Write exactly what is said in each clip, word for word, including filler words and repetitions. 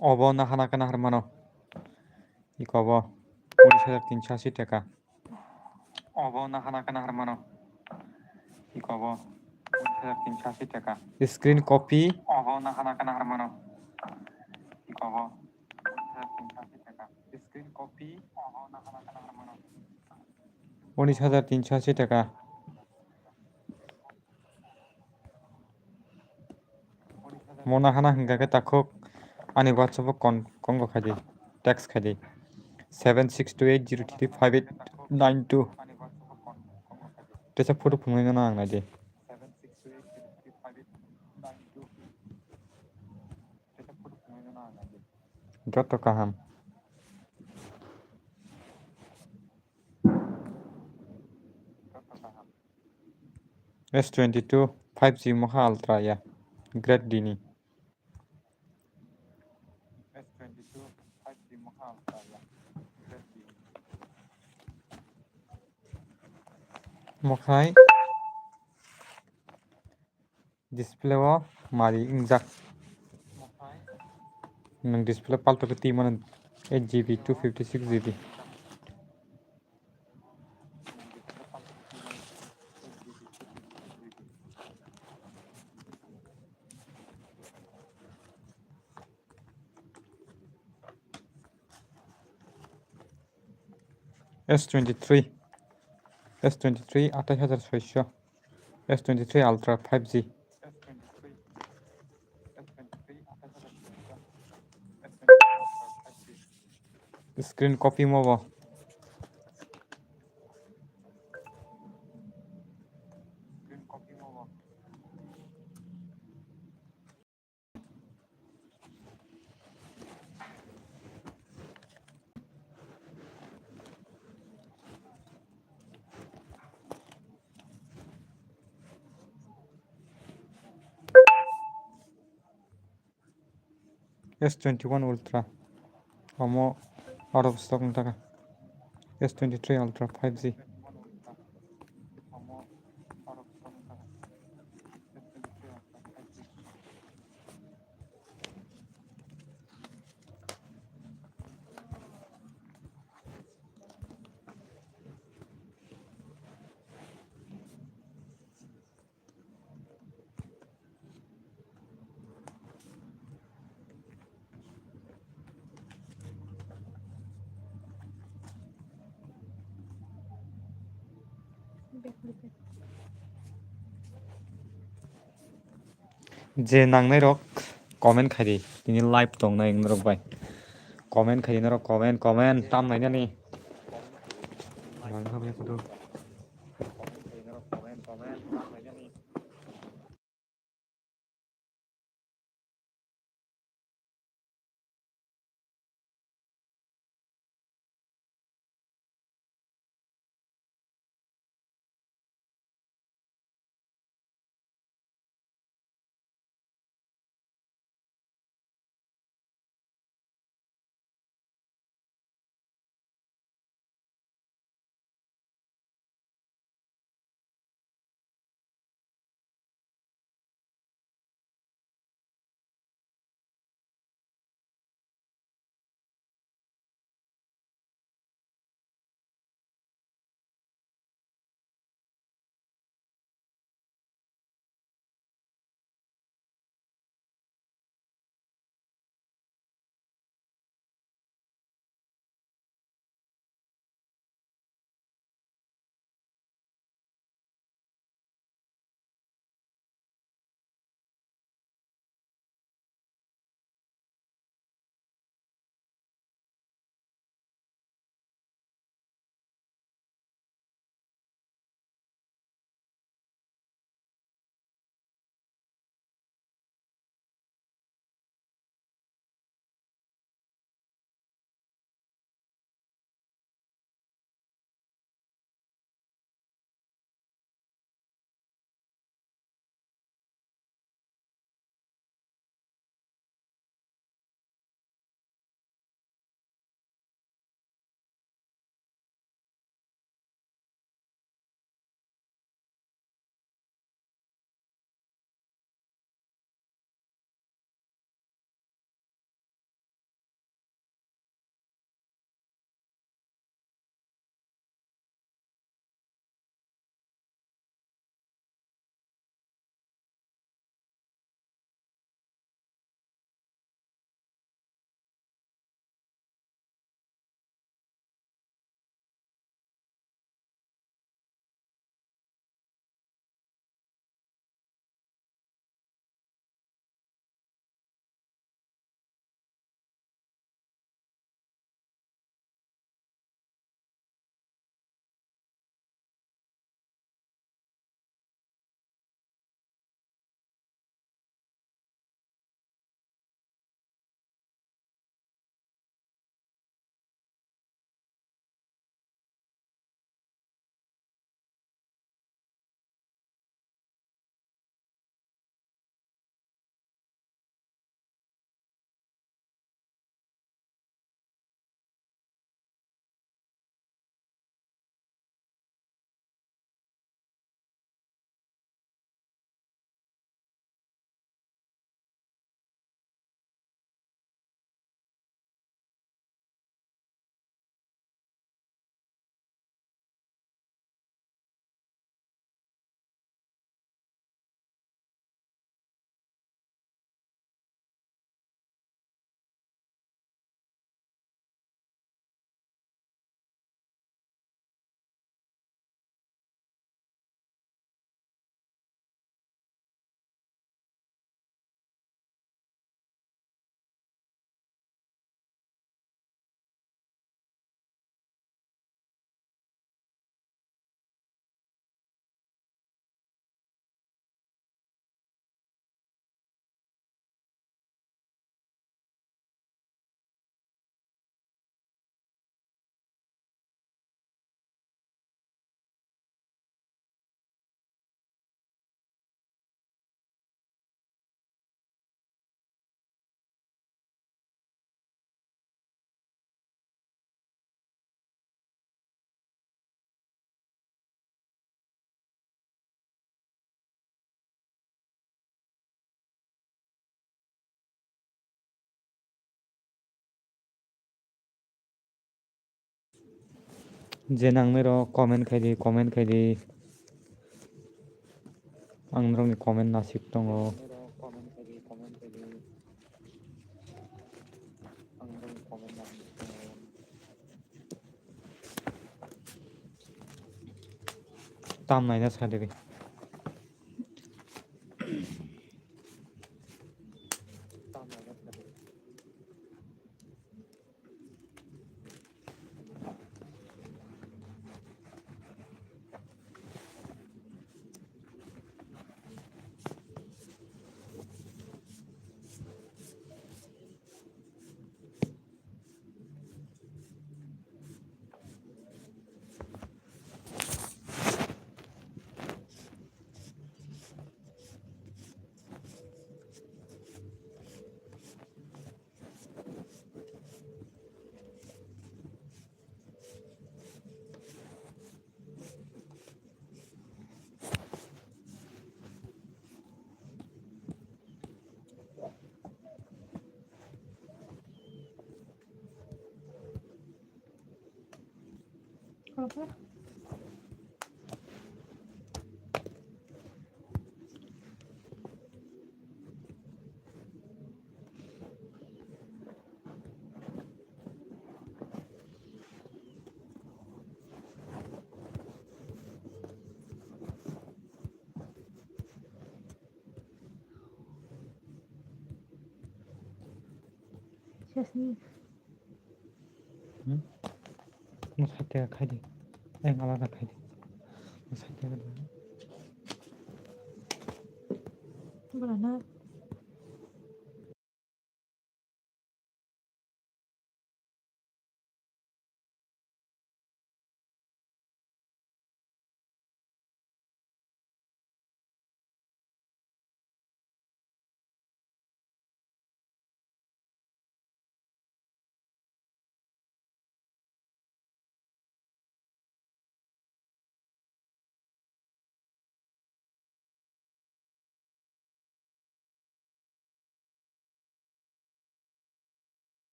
Obo nahana khe naharmano. Ikobo unis hajar tinsho ashi taka. Obo nahana khe naharmano. Ikobo unis hajar tinsho ashi taka. Screen copy. Obo nahana khe naharmano. Ikobo unis hajar tinsho ashi taka. Screen copy. Obo nahana khe naharmano. Unis hajar tinsho ashi taka. Mo nahana hingka khe takhuk ani WhatsApp o kon-, kongo khai di, text khai di. Seven six two eight zero three five eight nine two. Teisa photo phunuknai no ang nai di. Joto kaham. S twenty-two five G mokha Ultra ya, great dini. Mokhai display o mari wngjak. Nwng display palto khe twi mano eight G B two fifty six G B. S twenty-three, S twenty-three athais hajar soisho, S twenty-three Ultra five G. Screen copy mo bo. S twenty-one Ultra. Omo out of stock wng taka. S twenty-three Ultra five G. Je nangnai rok comment khai di, tini live tongnai norok bai. Comment khai di norok, comment, comment, tam nainani. Je nangnai rok comment khai di, comment khai di. Ang norokni comment nasik tongo. Tam naina sa de. Sesni. Hmm? Mo side khai di. Ang alada khai di. Mo side khai di. Bana.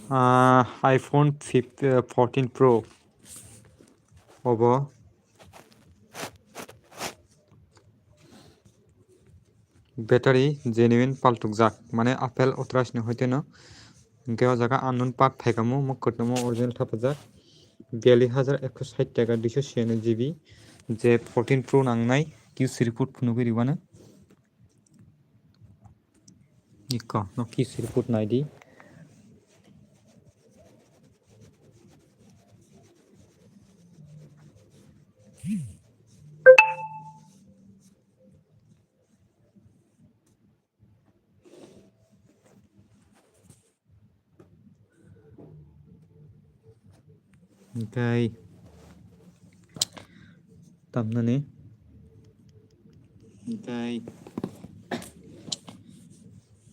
Ah, iPhone fif-, eh, fourteen Pro obo. Battery genuine paltukjak, mane Apple authorized ni hoite no. Hingke o jaga unknown part phaikamo, mo kwtwmo original thapajak. Biyalli hajar ekso sait taka, duiso siyano G B, je fourteen Pro nangnai, Q C report phunugwi ribano. Iko, no Q C report naidi. Hingke tamnani, hingke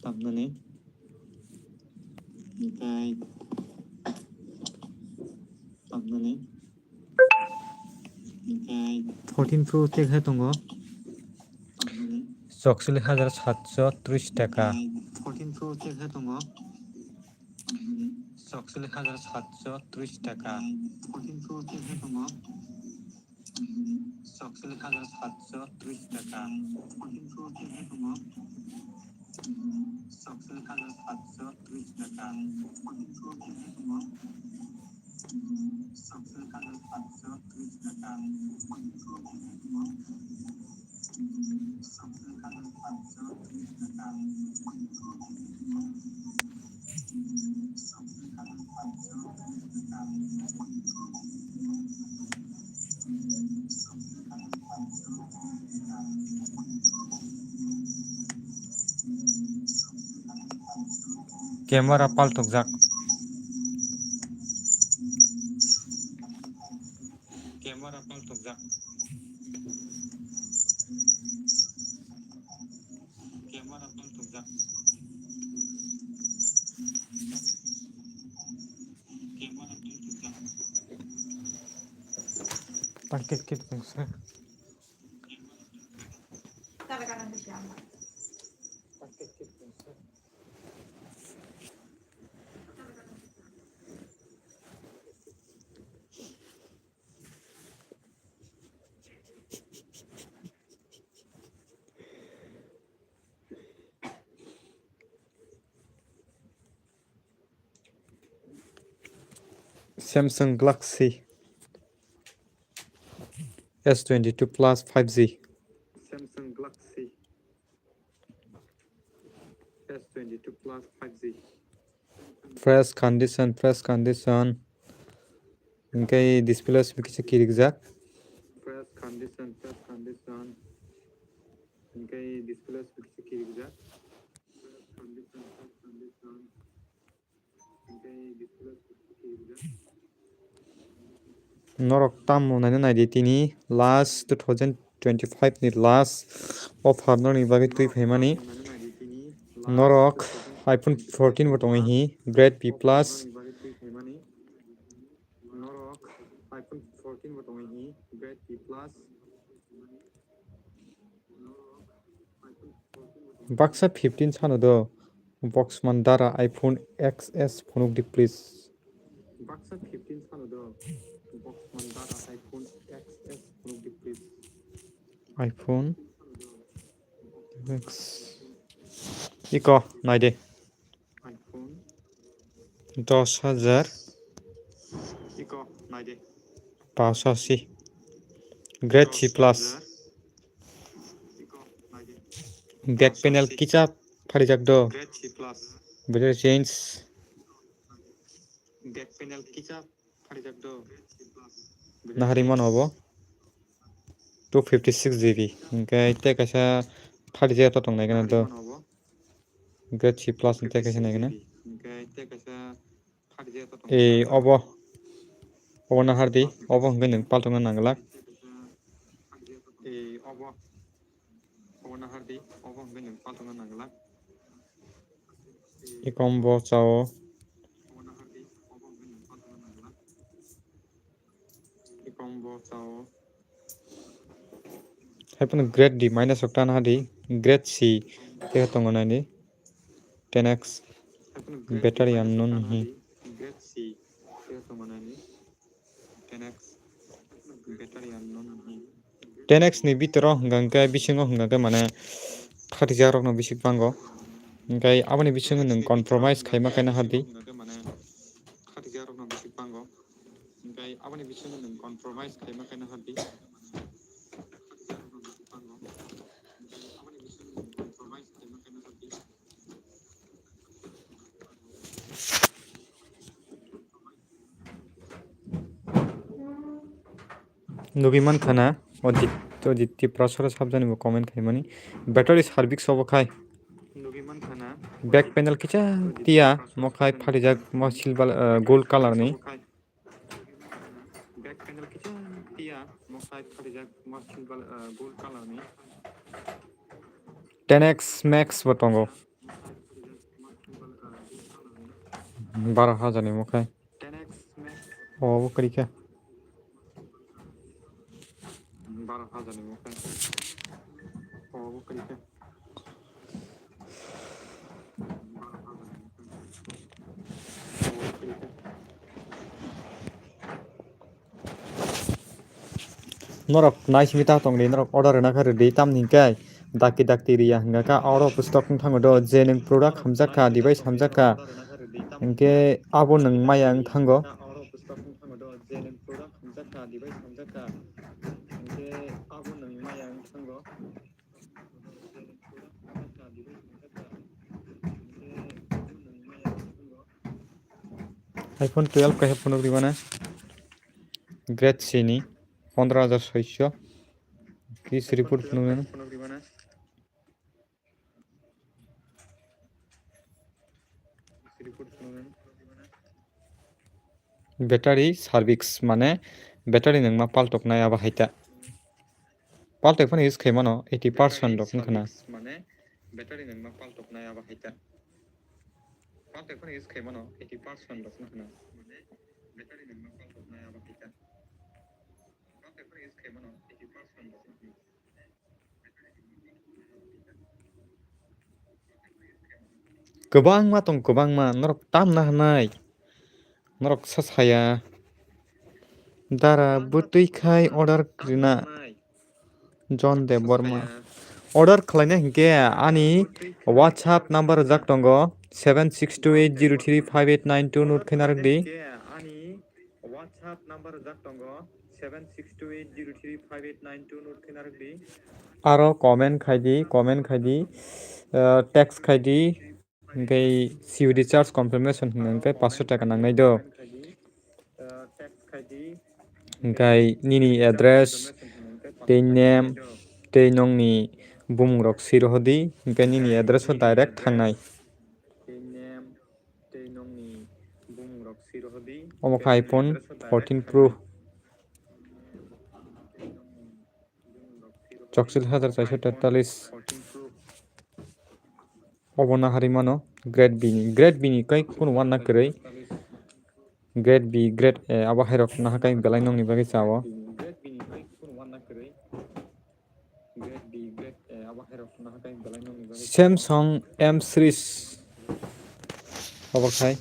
tamnani, hingke tamnani. Fourteen Pro tei khe tongo chokcholish hajar satso tris taka. Fourteen Pro tei khe tongo chokcholish hajar satso tris taka. Fourteen Pro tei khe tongo chokcholish hajar satso tris taka. Fourteen Pro tei khe tongo chokcholish hajar satso tris taka. Fourteen Pro tei khe tongo. Camera paltokjak. Camera paltokjak. Camera paltokjak. Camera paltokjak. Tang kit kit tongsa. Samsung Galaxy S twenty-two Plus five G. Samsung Galaxy S twenty-two Plus five G. Fresh condition, fresh condition. Hingke display se kisa kirijak. Fresh condition, fresh condition. Hingke display se kisa kirijak. Fresh condition, fresh condition. Norok tamo naina naidi tini last two thousand twenty-five ni last offer norokni bagwi twi phaimani. Norok iPhone fourteen bo tongwi hi grade B plus. Baksa fifteen sano do, box man dara iPhone X S phunuk di please. Baksa fifteen sano do, box man dara iPhone X S phunuk di please. iPhone X. Iko, naide. iPhone. Dos hajar. Iko, naide. Paanch ashi. Grade C plus. Back panel kisa pharijak do. Battery change. Nahari mano bo. Two fifty six G B. Hingke tei kaisa pharijak to tong nai gana do. Grade C plus tei kaisa nai gana. E, obo. Obo nahardi. Obo hingke nwng paltokna nanglak. Ikom bo chao. Ikom bo chao. Hai phano grade D minus okta nahardi. Grade C. Tei tongo naidi. Ten X. Battery unknown hi. Ten X ni bitoro hwnka hwnkhe bisingo hwnka hwnkhe mane khatijak rokno bisik pango. Hwnkhe aboni bisingo nwng compromise khaima khaina hardi. Nugui mankha na, o Dit-, o Dit Tiprasora sabjani bo comment khaimani. Battery service obo khai. Back panel kisa tiya, mo khai phatijak, mo silver, eh, gold color ni. Ten X Max bo tongo. Baro hajar ni mo khai. O, bo kwrwi khe. Norok naisingwi ta tongdi, norok order rwna khe rwdi, tamni hwnkhe dakti dakti riya hwnkha khe oro stock wng thango do, je nwng product hamjak kha, device hamjak kha, hwnkhe abo nwng maya wng thango. iPhone twelve kaisa phunuk rwmana. Grade C ni pondro hajar soicho. Kis report phunuk rwmana. Battery service mane battery nwngma paltoknai abo hai ta. Paltok phano use khaimano eighty percent rok wngkha na. Battery nwngma paltoknai abo hai ta. Paltok phano use khaimano eighty percent rok wngkha na. Kwbangma tong, kwbangma. Norok tamna hwnai? Norok sa saya. Dara bwtwi khai order kwrwna. John Debbarma. Order khlaina hinkhe ani WhatsApp number rwjak tongo, seven six two eight zero three five eight nine two, note khe narwk di. WhatsApp number rwjak tongo, seven six two eight zero three five eight nine two, note khe narwk di. Aro comment khai di, comment khai di, ah, text khai di, hwnkhe C O D charge confirmation hwnka hwnkhe paanch sho taka nangnai do. Hwnkhe nini address, tei name, tei nongni bumung rok swi rohor di, hwnkhe nini address o direct thangnai. Omo khe iPhone fourteen Pro. Chokchwlwi hajar chaiso tetallis. Obo naharwi mano grade B ni. Grade B ni kai kunu wanna kwrwi. Grade B, grade A, abo hai rok nahakai belai nongni bagwi chao. Samsung M series. Obo khai.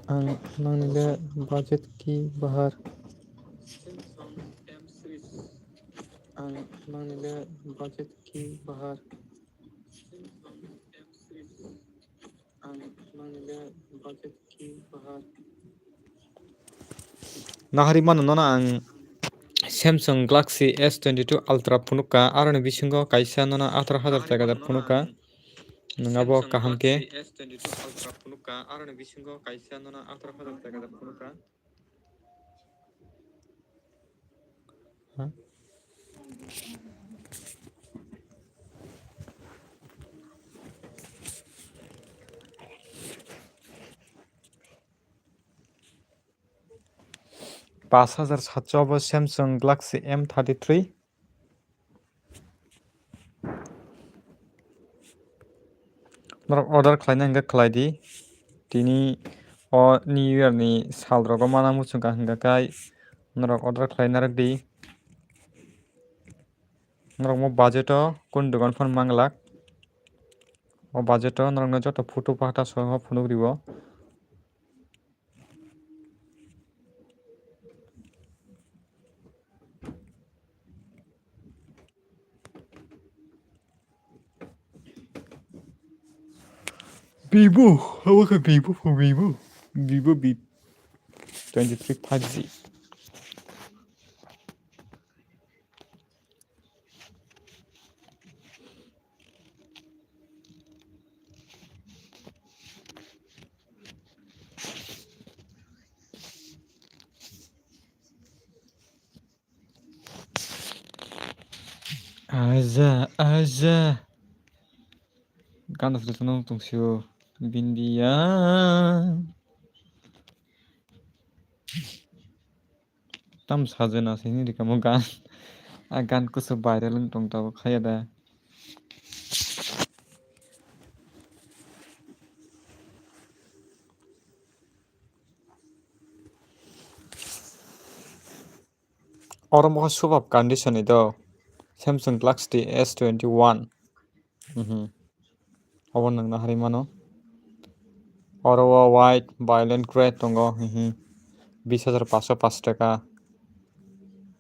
Ang nangni le budget ki bahar. Ang nangni le budget ki bahar. Naharwi mano nono ang Samsung Galaxy S twenty-two Ultra phunukha, aroni bisingo kaisa nono atharo hajar taka phunukha. Nwng abo kaham khe. Pash hajar satso bo Samsung Galaxy M thirty-three. Norok order khlaina hwnkhe khlai di. Tini o New Year ni sal rogo mana muchungkha hwnkha khe norok order khlai narwk di. Norok mo budget o kun dogan phano manglak. O budget o norok no joto photo pata soho phunuk riwo. Vivo, how about Vivo for Vivo? Vivo V twenty-three five G. Aja, aja. Gana sri sono tong sio bindiya. Tam sajena sini rikamo gan. A gan kusu viral wng tong tabo khaya da. Oro mokha subab condition ni do Samsung Galaxy S twenty-one. Mhm. Obo nwngno hari mano. Oro o white violet gray tongo. Mhm. Bis hajar paso pash taka.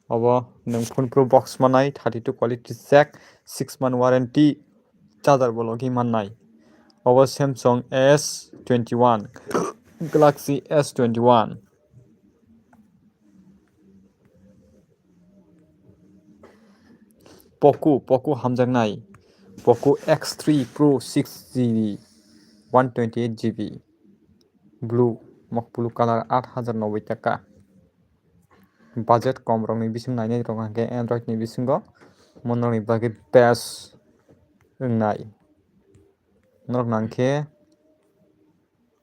Obo nwng phone pro box manai, thirty-two quality check, six month warranty, charger bo logi mannai. Obo Samsung S twenty-one, Galaxy S twenty-one. Poco, Poco hamjaknai. Poco X three Pro six G B, one twenty eight G B. Blue, mok blue color, aat hajar noboi taka. Budget kom rokni bising nainai rok hwnkhe Android ni bisingo mo norokni bagwi best wngnai. Norok nangkhe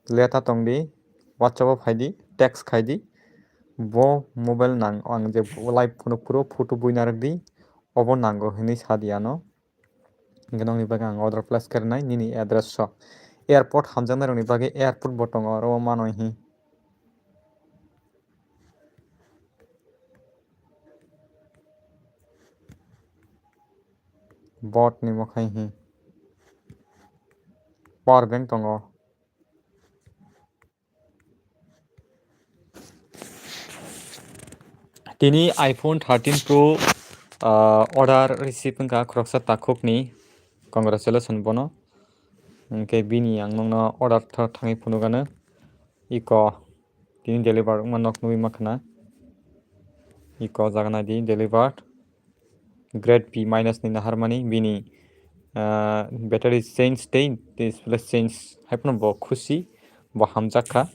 leta tongdi, WhatsApp o phaidi, text khaidi. Bo mobile nang, ang je live phunuk phuru photo buina rwkdi, obo nango hinwi sadi ano. Hingke nokni bagwi ang order place khe rwnai nini address o. Airport hamjaknai rokni bagwi airport bo tongo oro o mano hi. Bot ni mokhai hi. Power bank tongo. Tini iPhone thirteen Pro, ah, order receive wngkha khoroksa takhukni. Congratulations bono. Hingke bini ang nokno order tha-, thangwi phunukgano. Iko tini deliver wngma nok nugwi mankha na. Iko jaga naidi delivered. Grade B minus ni naharmani bini, ah, battery change tei display change hai phano bo khusi, bo hamjak kha.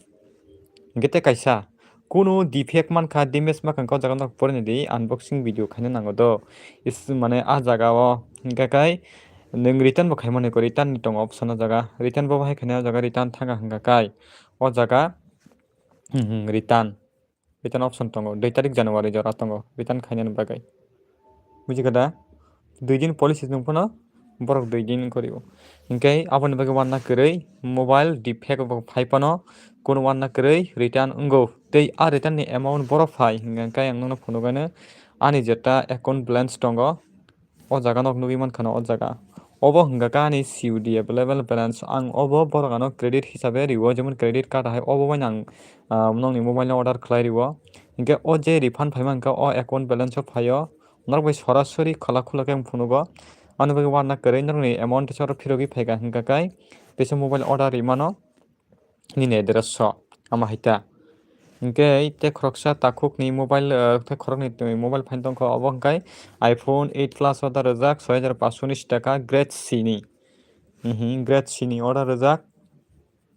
Hingke tei kaisa kunu defect mankha, damage mankha, o jaga no porinani unboxing video khaina nango do. Is, mane ah jaga o hingka kai nwng return bo khaimani ko, return ni tongo option o jaga, return bo bahai khaina o jaga return thangkha hingka kai o jaga, hmm, hmm, return. Return option tongo, dui tarik January jora tongo return khainani bagwi. Bujikha da? Dui din policy wng phano borok dui din wngkha rio. Hinkhe aboni bagwi uanna kwrwi mobile defect bo phai phano kunu uanna kwrwi return wngo. Tei a return ni amount borok phai hinkhe ang nokno phunukgano ani jeta account balance tongo. O jaga nok nugwi mankha no o jaga. Obo hingka khe ani C O D available balance. Ang obo borok ano credit hisabe rio, jemon credit card hai obo bai ang, ah, nokni mobile no order khlai rio. Hinkhe o je refund phaima hinkhe o account balance o phaio. Norok bai sorasori khwla khwla khe ang phunugo. Ani bagwi uanna kwrwi norokni amount teisa oro phirogwi phaikha hinkha khe teisa mobile order rimano. Nini address so ama hai ta. Hinkhe tei khoroksa takhukni mobile, ah, tei khoroknwi twi mobile phaina tongkha, obo hinkhe iPhone eight Plus order rijak, soi hajar paanch sho unis taka, grade C ni. Mhm, grade C ni order rijak.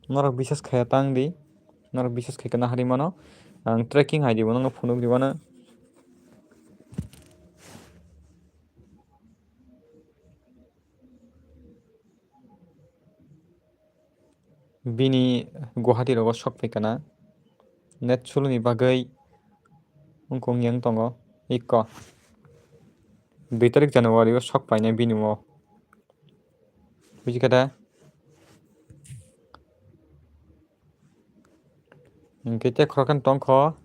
Norok biswas khaiya tang di. Norok biswas khaikhe nahari mano. Ang tracking I D bo nokno phunuk ribana. Bini Guwahati rogo sok phaikha na. Net suluni bagwi wngkha wngya wng tongo. Ikko dui tarik January o sok painai bini o. Bujikha da? Hinkhe tei khoroknwi tongkho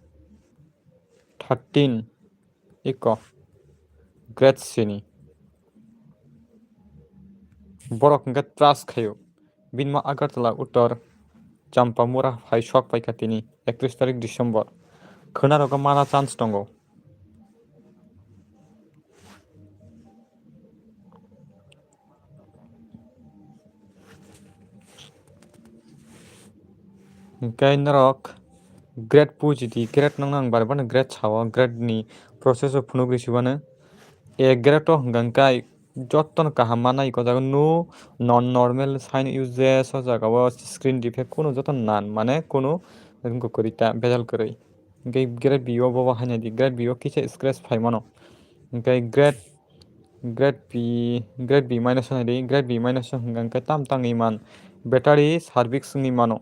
thirteen ikko grade C ni. Borok hwnkhe trust khaio. Bini ma Agartala Uttor Champamura hai sok paikha tini, ekatris tarik December. Khwnarogo mana chance tongo. Hwnkhe norok grade puji di, grade nokno ang bar bar no grade sao, grade ni process o phunuk rw si mano. A grade o hwnkha hwnkhe jotono kaham manai, o jaga no non normal sign uses, o jaga o screen defect kunu joto nan, mane kunu wngkha kwrwi ta, bejal kwrwi. Hwnkhe grade B o bobo haino di, grade B o kisa scratch phai mano. Hwnkhe grade, grade B, grade B minus o nai di, grade B minus o hwnkha hwnkhe tam tangwi man, battery service wngwi mano.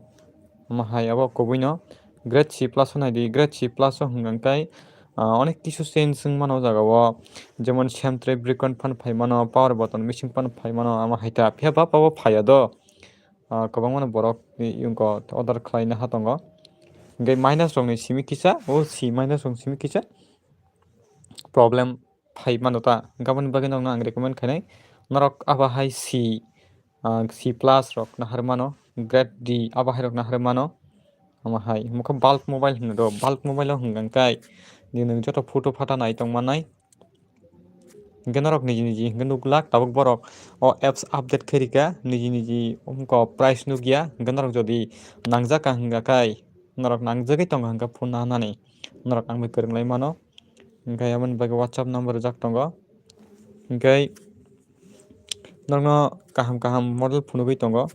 Omo hai abo kubui no. Grade C plus o nai di, grade C plus o hwnkha hwnkhe, ah, onek kisu change wng mano o jaga o, jemon sem tray brick on phan phai mano, power button missing phan phai mano, omo hai ta. Phiya ba abo phaiya do. Ah, kwbangma no borok ni wngkha order khlaina ha tongo. Hwnkhe minus rok ni simi kisa, o C minus rok ni simi kisa problem phai mano ta. Hwnkhe aboni bagwi nokno ang recommend khainai. Norok abo hai C, ah, C plus rok naharwi mano, grade D abo hai rok naharwi mano. Omo hai, omo khe bulk mobile hino do, bulk mobile o hwnkha hwnkhe nini joto photo photo nai tong manai. Hwnkhe norok niji niji hwnkhe nuk glak tabuk borok o apps update khairika, niji niji wngkha price nukya, hwnkhe norok jodi nangjak kha hwnkha khai norok nangjagwi tongo hwnkhe phone naharnani norok ang bai kwrwng lai mano. Hwnkhe aboni bagwi WhatsApp number rijak tongo. Hwnkhe norokno kaham kaham model phunugwi tongo.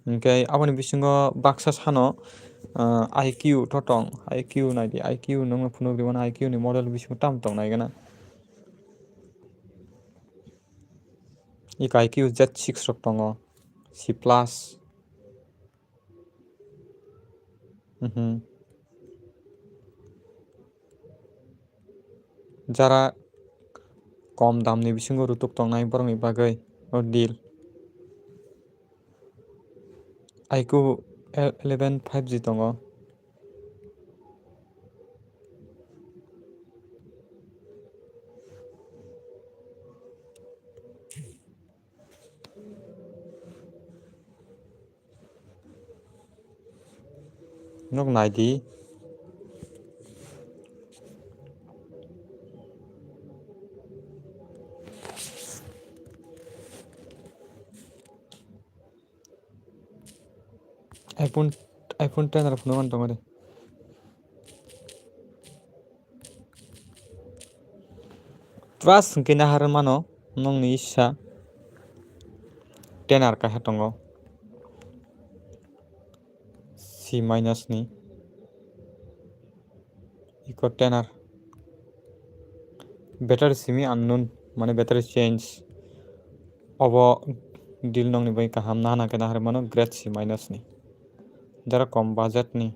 Hwnkhe aboni bisingo baksa sano, ah, I Q to tong, I Q nai di, I Q nokno phunuk rw mano, I Q ni model bisingo tamo tong nai gana. Iko I Q Z six rok tongo, C plus. Mhm. Jara kom damni bisingo rutuk tongnai borokni bagwi o deal. I Q e-, eleven five G tongo. Nok nai di. iPhone, iPhone ten rok phunukna tongo de. Plus hwnkhe naharwi mano nokni issa ten R kaisa tongo, C minus ni. Iko ten R. Battery simi unknown, mane battery change. Obo deal nokni bai kaham nahana khe naharwi mano grade C minus ni. Jara kom budget ni.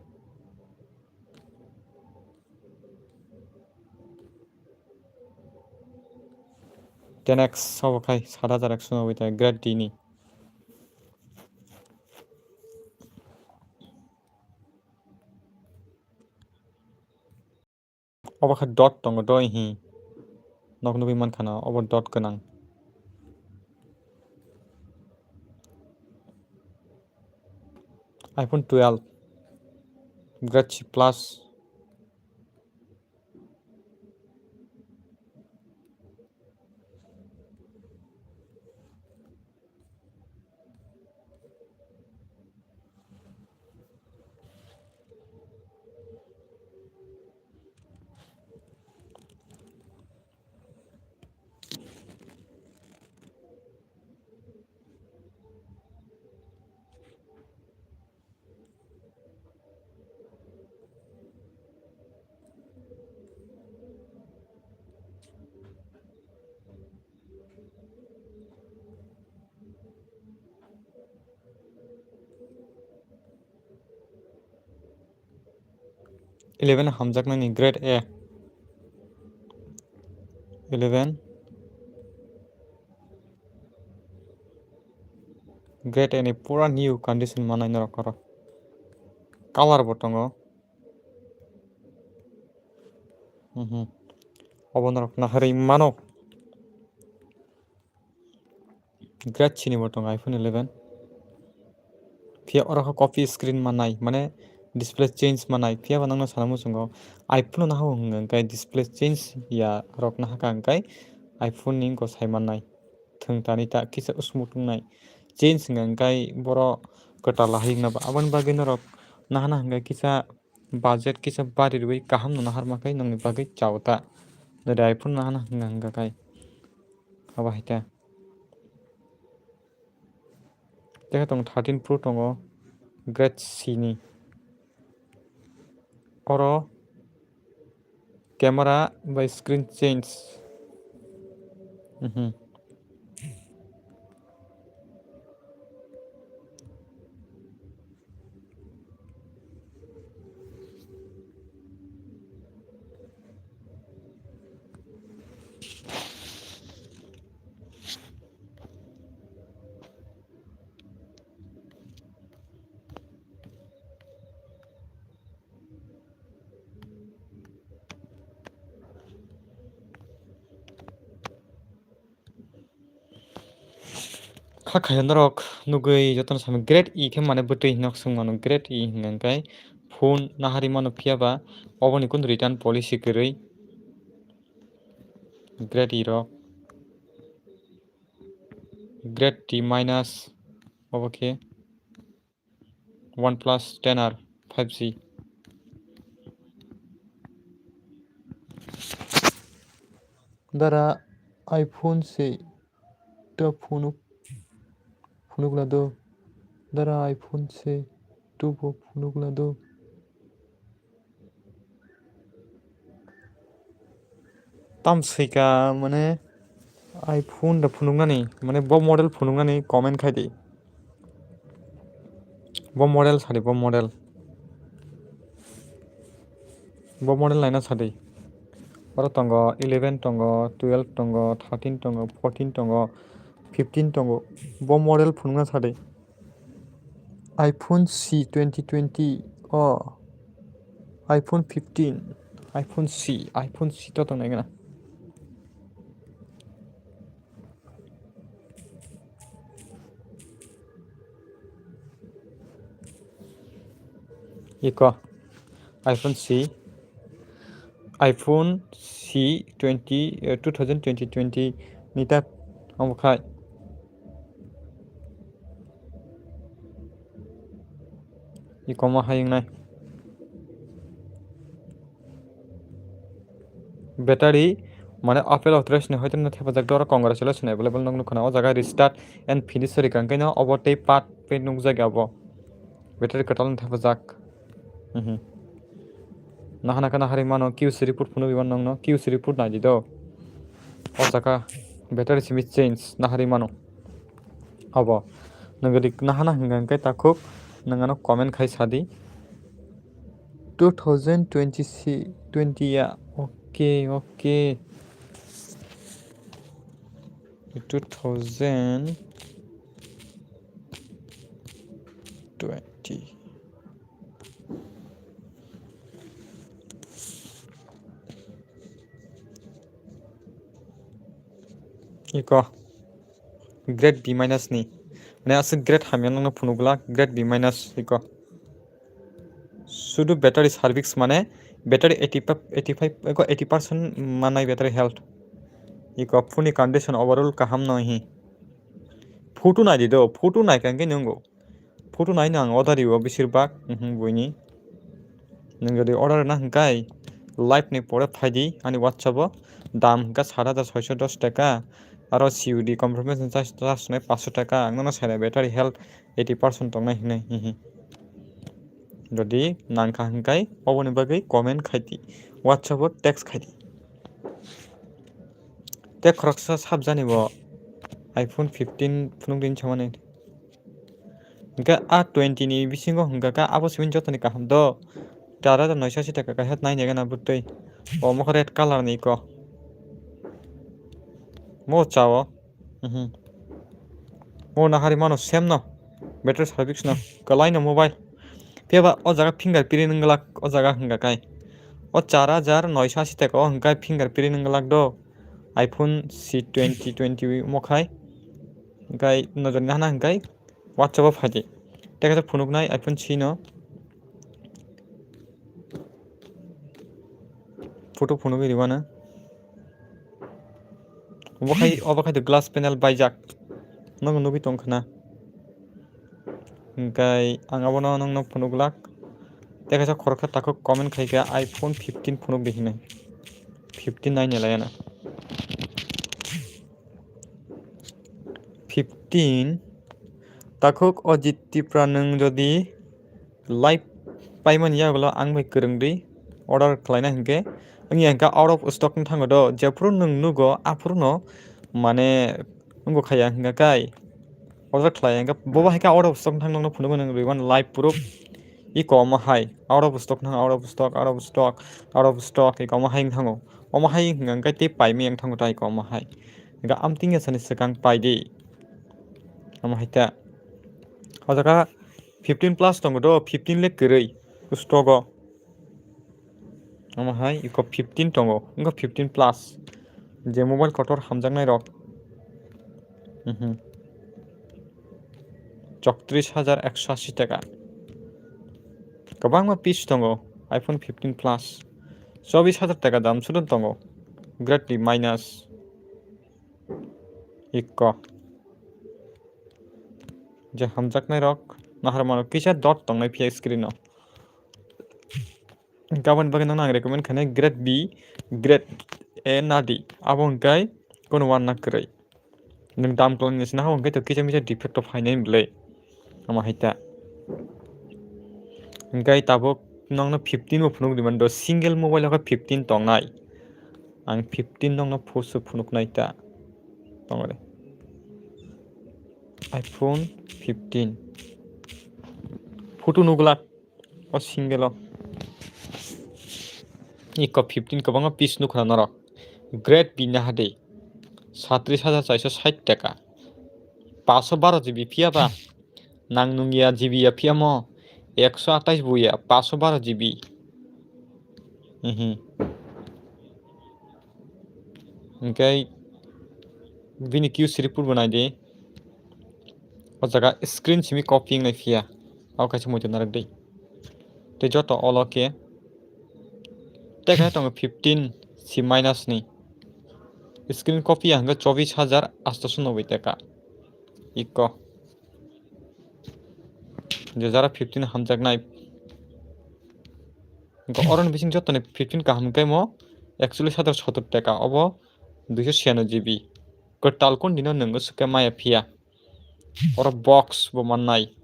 Ten X obo khai sat hajar ekso noboi ta grade D ni. Obo khe dot tongo, doi hi. Nok nugwi mankha na, obo dot gwnang. iPhone twelve, grade C plus. Eleven hamjaknani grade A. Eleven. Grade A ni pura new condition manai norok oro. Color bo tongo. Mhm. Obo norok naharwi mano. Grade C ni bo tongo iPhone eleven. Phiya oro khe copy screen manai, mane display change manai. Phiya ba nokno sana muchungo iPhone no naha hwnka hwnkhe display change ya rok naha ka hwnkhe iPhone ni wngkha sai mannai. Thwng tani ta kisa smooth wngnai. Change hwnka hwnkhe boro kwtal lahai wngna ba. Aboni bagwi norok nahana hwnkhe kisa budget kisa bari rwui kaham no naharma khe nokni bagwi chao ta. Nodi iPhone nahana hwnka hwnkha khe abo hai ta. Tei khe tongo thirteen Pro tongo grade C ni. Oro camera bai screen change. Mhm. Kha khaina norok nugui jotono sami grade E khe mane bwtwi hinwi swng mano, grade E hwnka hwnkhe phone nahari mano, phiya ba oboni kunu return policy kwrwi grade E rok. Grade D minus obo khe OnePlus ten R five G. Dara iPhone se ta phunuk, phunuk lado. Dara iPhone se tu bo phunuk lado. Tam swika mane iPhone da phunuknani, mane bo model phunuknani comment khai di. Bo model sadi, bo model. Bo model naina sadi. Oro tongo eleven tongo, twelve tongo, thirteen tongo, fourteen tongo, fifteen tongo. Bo model phunukna sadi. iPhone C twenty twenty o iPhone fifteen, iPhone C, iPhone C to tongnai gana. Iko iPhone C, iPhone C twenty, eh, two thousand twenty twenty ni ta omo khai. Iko ma hai wngnai. Battery mane Apple authorized ni hoite no thepajak doro, congratulations available nok nukha na o jaga restart and finish rika hwnkhe no obo tei part pay nukjak abo. Battery kwtal no thepajak. Mhm. Nahana khe nahari mano Q C report phunugwi mano nokno, Q C report naidi do. O jaga battery simi change nahari mano. Abo. Nwng rik nahana hwnkha hwnkhe takhuk nwng ano comment khai sadi. Two thousand twenty si-, twenty ya. Okay, okay. Two thousand twenty. Iko grade B minus ni. Mane aswk grade hamya nokno phunukla grade B minus iko. Sudu battery service mane battery eighty-five, eighty-five, eko eighty percent manai battery health. Iko phone ni condition overall kaham no hi. Photo nai di do, photo nai kang ke nungo. Photo nai nang order rio bisir bak, mhm, buini. Nung jodi order na hingkai, live ni pore phai di, ani WhatsApp o dam hingka sat hajar soiso dos taka, aro C U D confirmation charge, charge nai paanso taka, ang no sai nai battery health eighty percent tongnai hinwi, hihi. Jodi nangkha hingkai oboni bagwi comment khai di, WhatsApp o text khai di. Tei khoroksa sabjani bo iPhone fifteen phunuk din samani. Hingke a twenty ni bisingo hingka khe abo simi jotoni kaham do. Tara da noisa sita kaka het nai nega na bwtwi. Omo khe red colour ni iko. Mo chao. Mhm. Mo nahari mano sem no. Battery service no. Kalai no mobile. Phiya ba o jaga fingerprint wng glak o jaga hwnga kai. O char hajar noisho ashi taka o hwnga kai fingerprint wng glak do. iPhone C twenty twenty mo khai. Hingkai nojor nahana hingkai WhatsApp o phaidi. Tei kaisa phunuknai iPhone six no. Photo phunugwi riwano. Obo khai, obo khai the glass panel baijak. Nogo nugwi tong khna. Hingkai ang abono nongno phunuglak. Tei kaisa khoroksa takhuk comment khaikha iPhone fifteen phunukdi hinwi. Fifteen naini layana. Fifteen. Takhuk Ajit Tipra, nwng jodi live paimani yagulo ang bai kwrwngdi order khlaina hinkhe, wngya hinkhe out of stock wng thango do, jephuru nwng nugo aphuru no mane wngbo khaya hinkhe kai order khlai hinkhe bobo hai khe out of stock wng thang nokno phunukgo nwng rwimani live proof. Iko omo hai out of stock wng thang, out of stock, out of stock, out of stock, iko omo hai wng thango. Omo hai wng khe tei paimani wng thango tai iko omo hai. Hinkhe amtwing ya sani swkang paidi. Omo hai ta. O jaga fifteen plus tongo do, fifteen le kwrwi stock o. Omo hai iko fifteen tongo, wngkha fifteen plus. Je mobile kotor hamjaknai rok. Mhm. Choktrish hajar ekso ashi taka. Kwbangma piece tongo, iPhone fifteen plus. Chobbish hajar taka dam sudon tongo. Greatly minus. Ikko. Je hamjaknai rok nahar mano kisa dot tongnai phiya screen o. Gabon bagwi nang nang recommend khainai grade B, grade A nadi. Abo hwnkhe kono one na kwrwi. Nwng dam kwlwng ni sina habo hwnkhe to kisa misa defect o phainai bwlwi. Omo hai ta. Hwnkhe tabuk nokno fifteen bo phunuk di mano, single mobile o khe fifteen tongnai. Ang fifteen nokno phusuk phunuknai ta. Tongre. iPhone fifteen. Photo nugulak o single o. Iko fifteen kwbangma piece nukha norok. Grade B na hade. Satris hajar chaiso sait taka. Paso baro G B phiya ba. Nang nung ya G B ya phiya mo. Ekso atais bo ya. Paso baro G B. Mhm. Hingke bini Q C report bo nai di. O jaga screen simi copy wngnai phiya. O kaisa muitu narwk di. Tei joto olo khe. Tei khe tongo fifteen C minus ni. Screen copy ya hingke chobis hajar asto sho noboi taka. Iko. Je jara fifteen hamjaknai. Hingke oroni bising jotoni fifteen kaham hingke mo ekchollis hajar sotor taka. Obo duiso siyanoi G B. Kwtal kon dino nwng swkhe maya phiya. Oro box bo mannai.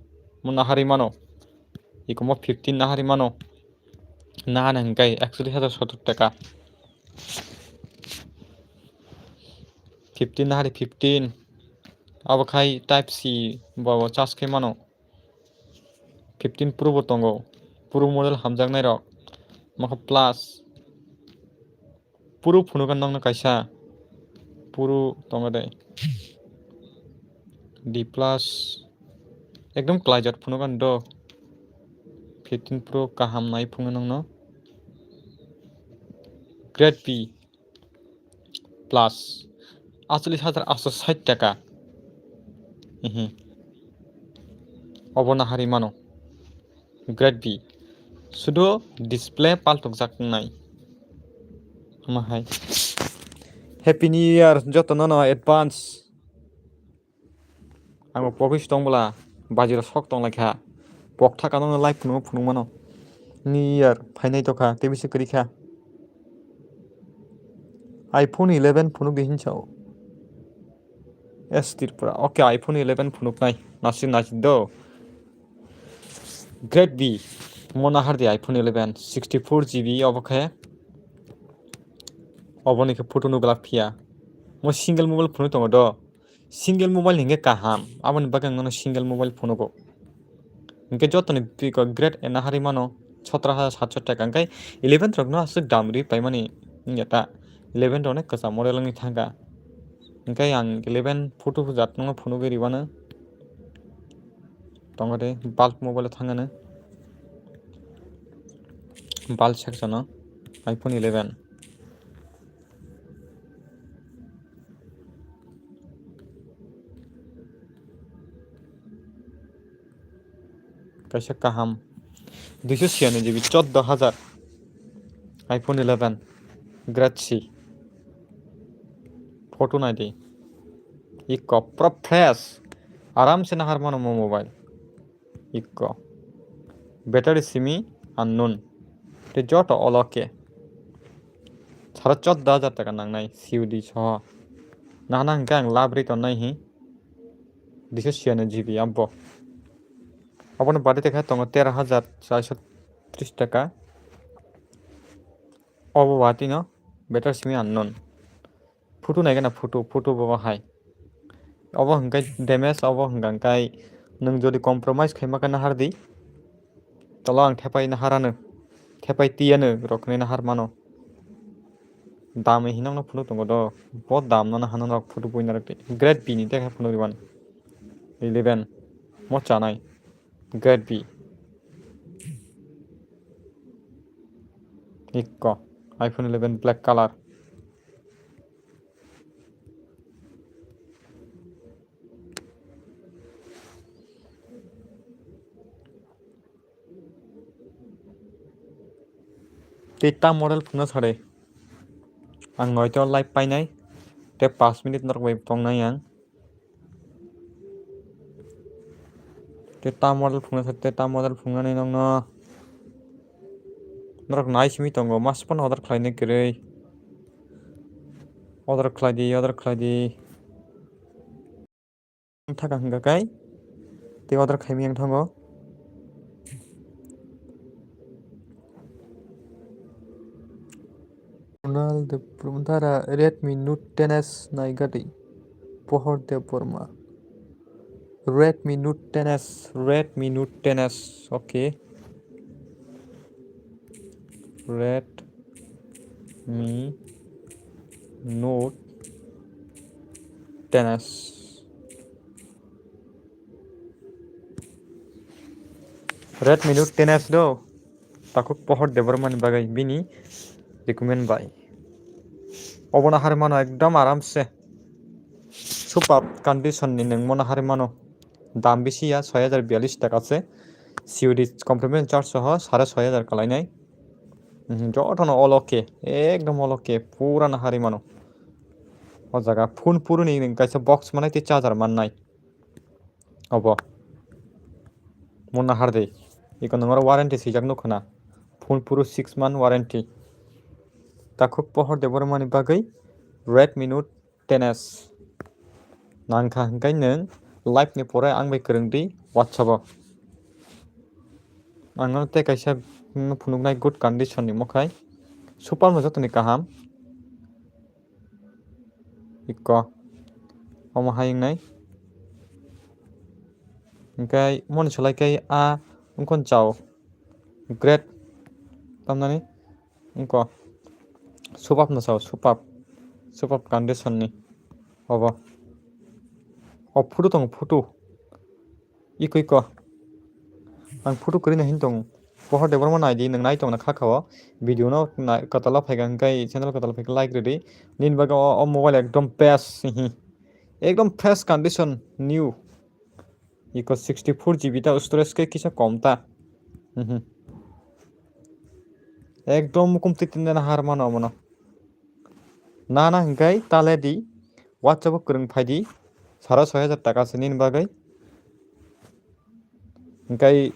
Mo nahari mano. Ikomo fifteen nahari mano. Nahana hingkai ekchollis hajar sotor taka. Fifteen nahari fifteen. Abo khai type C bo charge khai mano. Fifteen Pro bo tongo. Pro model hamjaknai rok. Mokhe plus. Puru phunukha nokno kaisa. Puru tongo de. D plus. Ekdom klaijak phunukha do. Fifteen Pro kaham nai phunukha nokno. Grade B plus. Acholish hajar asto sait taka. Ehe. Obo nahari mano. Grade B. Sudo display paltokjak wngnai. Omo hai. Happy New Year jotono no advance. Ang bo pogwi si tong bwla, bajiro sok tong lai kha. Pok thaka no live phunukma phunukmano. New Year phainai tokha, tei bisi kwrwi kha. iPhone eleven phunuk di hinsa o. S Tripura. Okay, iPhone eleven phunuknai. Nasik nasik do. Grade B. Mo nahar di iPhone eleven, sixty four G B obo khe. Oboni khe photo nugwlak phiya. Mo single mobile phunuk tongo do. Single mobile hinkhe kaham. Aboni bagwi ang nono single mobile phunugo. Hinkhe jotoni biko grade A nahari mano. Sotro hajar satso taka. Hingke eleven rokno aswk dam ri paimani wngya ta. Eleven rok ne kwcham model wngwi thangkha. Hingke ang eleven photo jat nokno phunugwi riwano. Tongo de bulb mobile o thangano. Bulb section o iPhone eleven. Kaisa kaham. Duiso siyani G B, choddo hajar. iPhone eleven, Grade C. Photo naidi. Ikko, pura fresh. Aram se nahar mano mo mobile. Ikko. Battery simi unknown. Te joto olo khe. Sare choddo hajar taka nangnai C O D soho. Nahana hwnkhe ang labri tonnai hi. Duiso siyani G B abo. Aboni bade tekha tongo tero hajar charso tris taka. Obo watino battery simi unknown. Photo naikhe na photo, photo bo hai. Obo hwnkhe damage, obo hwnkha hwnkhe nwng jodi compromise khaima khe nahar di. Tolo ang thepai naharano, thepai tiyano rok hinwi nahar mano. Dam hinwi nokno phunuk tongo do, bo dam no hano nok photo buina rok twi. Grade B ni tekha phunuk rwmani. Eleven mo chanai. Grade B. Ikko. iPhone eleven black color. Tei ta model phunukna sade. Ang noito live painai. Tei pash minute norok bai tongnai ang. Tei ta model phunukna sade, tei ta model phunuknani nokno. Norok nai simi tongo, mas phano order khlaina kwrwi. Order khlai di, order khlai di. Thaka hwnkha kai tei order khaimani ang thango. Kunal Debbarma, Redmi Note ten S nai gadi. Pohor Debbarma. Redmi Note ten S, Redmi Note ten S, okay. Redmi Note ten S. Redmi Note ten S do. Takhuk Pohor Debbarmani bagwi bini recommend bai. Obono harwi mano ekdom aramse. Super condition ni nwng mono harwi mano. Dam bisi ya, soi hajar biyalish taka se. C O D complimentary charge soho sare soi hajar kalainai. Mhm, jotono all okay, ekdom all okay, purano harwi mano. O jaga phone puruni nwng kaisa box manai tei charger mannai. Obo. Mona hardi. Iko nangaro warranty swijak nukha na. Phone puru six month warranty. Takhuk Pohor Debbarmani bagwi Redmi Note ten S. Nangkha hwnkhe nwng live ni pore ang bai kwrwng di WhatsApp o. Ang no tei kaisa phunuknai good condition ni mokhai. Super no jotoni kaham. Ikko. Omo hai wngnai. Hwnkhe moni solai khe a wngkon chao. Great. Tamnani wngkho. Superb no chao, superb. Superb condition ni. Obo. O photo tongo, photo. Iko iko. Ang photo kwrwino hin tongo. Pohor Debbarma naidi, nwng nai tongna kha kha o. Video no na-, kwtal o phaikha hwnkhe channel kwtal o phaikha like rwdi. Nini bagwi o, o mobile ekdom best hihi. Ekdom fresh condition, new. Iko sixty four G B ta storage khe kisa kom ta. Mhm. Ekdom mukum twi twi nana har mano omono. Nana hwnkhe tale di, WhatsApp o kwrwng phai di, sara soi hajar taka se nini bagwi. Hwnkhe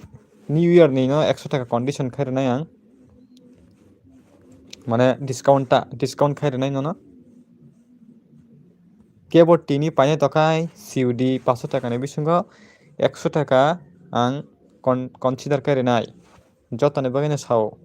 New Year ni no ekso taka condition khai rwnai ang. Mane discount ta, discount khai rwnai nono. Kebo tini paine tokhai C O D paanch sho taka ni bisingo ekso taka ang con-, consider khai rwnai. Jotoni bagwi no sao.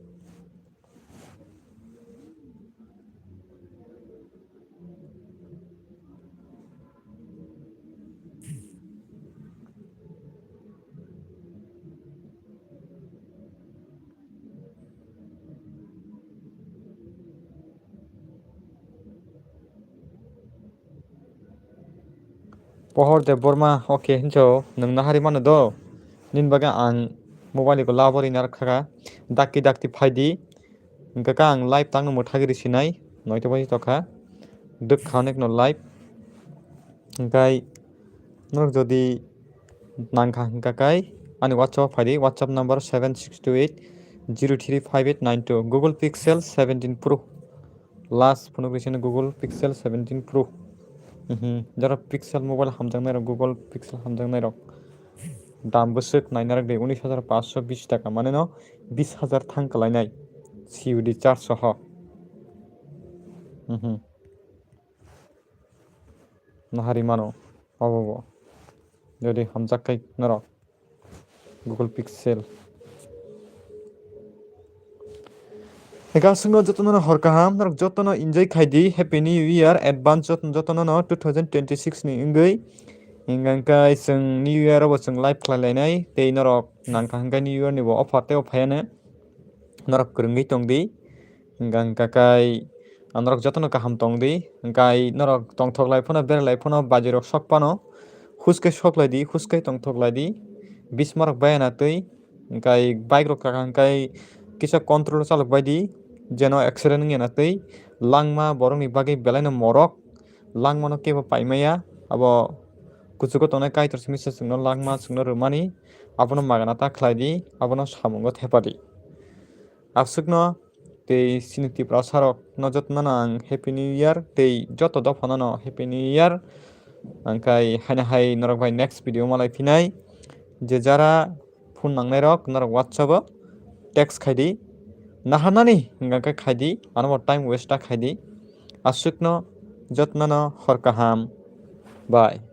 Pohor Debbarma, okay, hinjo, nwng nahari mano do? Nini bagwi ang mobile iko labo rinai rwkha kha. Dakti dakti phai di. Hwnkhe kha ang live tangno mwthagwi rw sinai, noito baji tokha. Dwkha onek no live. Hwnkhe norok jodi nangkha hwnkha khe Ani WhatsApp o phai di, WhatsApp number seven six two eight zero three five eight nine two. Google Pixel seventeen Pro. Last phunuk rwsino Google Pixel seventeen Pro. Mhm. Jara Pixel mobile hamjaknai rok, Google Pixel hamjaknai rok. Dam bwswk nainarok de, unis hajar paanch sho bish taka, mane no bish hajar thang kwlainai. C U D charge soho. Mhm. Nahari mano, obo bo. Jodi hamjak kai norok. Google Pixel. Ega sungno jotono hor kaham, norok jotono enjoy khai di, Happy New Year, advance jot-, jotono no two thousand twenty-six ni wngwi. Hingkha hingkha chwng New Year o bo chwng live khlai lainai, tei norok nangkha hingkha New Year ni bo offer tei o phaiya ne. Norok kwrwngwi tong di, hingkha hingkha kai, ah, norok jotono kaham tong di, hingkha norok tongthok lai phano, berai lai phano, bajirok sok phano, huskai sok lai di, huskai tongthok lai di, bismarok baya na twi, hingkha bike rok kaka hingkha kisa control chalok bai di, jeno accident wngya na twi, langma borokni bagwi belaino morok, langmano kebo paimaya, abo kuchugo tongnai Kaitor simi se chwngno langma chwngno rwmani, abono magana ta khlai di, abono samungo thepa di. Aswkno tei chini Tiprasarokno jotono ang Happy New Year tei joto dophano no Happy New Year. Angkhai haino hai norok bai next video malai phinai. Je jara phone nangnairok norok WhatsApp o text khai di. Naharnani hingkha khe khai di, ano bo time waste ta khai di. Aswkno jotono no hor kaham. Bye.